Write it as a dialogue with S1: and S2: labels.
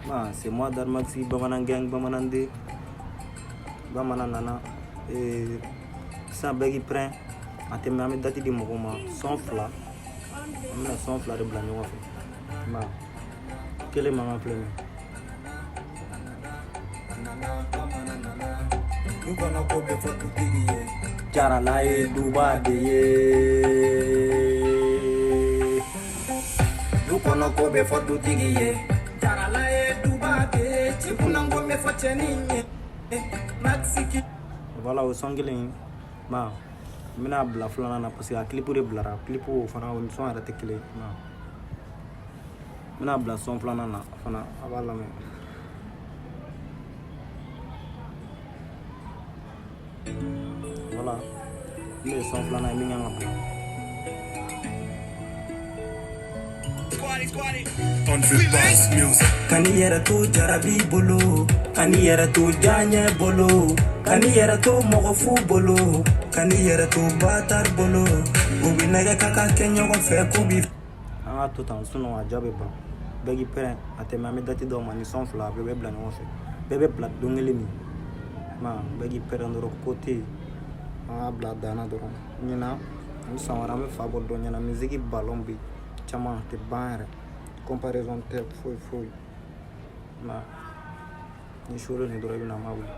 S1: Ma c'est moi Darmaxi, Bamanan gang, Bamanan D, Bamanan nana. Sisan bɛɛ k'i prêt. A tɛ mɛn, an bɛ date di mɔgɔw ma. Son fila, an bɛna son fila de bila ɲɔgɔn fɛ. Ma kelen mankan filɛ nin ye.
S2: Du kɔnɔ ko bɛ fɔ dutigi ye.
S1: Jarala ye duba de ye.
S2: Du kɔnɔ ko bɛ fɔ dutigi ye. Jarala ye duba de ye. Ci kunna ko bɛ fɔ cɛnin ye. Maxi.
S1: Voilà, o son kelen ma, n bɛna bila filanan na parce que a clip de bilara. Clip o fana, o ni son yɛrɛ tɛ kelen ye. Ma n bɛna bila son filanan na fana, a b'a lamɛn. Voilà, n'o ye son filanan ye min kan ka bila.
S2: Kan'i yɛrɛ to jarabi bolo, kan'i yɛrɛ to diyaɲɛ bolo, kan'i yɛrɛ to mɔgɔ fu bolo, kan'i yɛrɛ to batari bolo. U bɛ nɛgɛ ka ka kɛ ɲɔgɔn fɛ k'u bi.
S1: An ka to tan, sinon a ja bɛ ban. Bɛɛ k'i prêt, a tɛ mɛn, an bɛ date d'aw ma. Ni son fila a bɛɛ bɛ bila ɲɔgɔn fɛ, bɛɛ bɛ bila don kelen min ma. Bɛɛ k'i prêt dɔrɔn, ko tɛ yen. An k'a bila dan na dɔrɔn. Ɲinan ni san wɛrɛ, an bɛ fa bɔ dɔ ɲɛna. Musique ballon bɛ caman tɛ ban yɛrɛ, comparaison tɛ foyi foyi. Ma ni sulen don dɔrɔn, i bɛna an b'a wuli.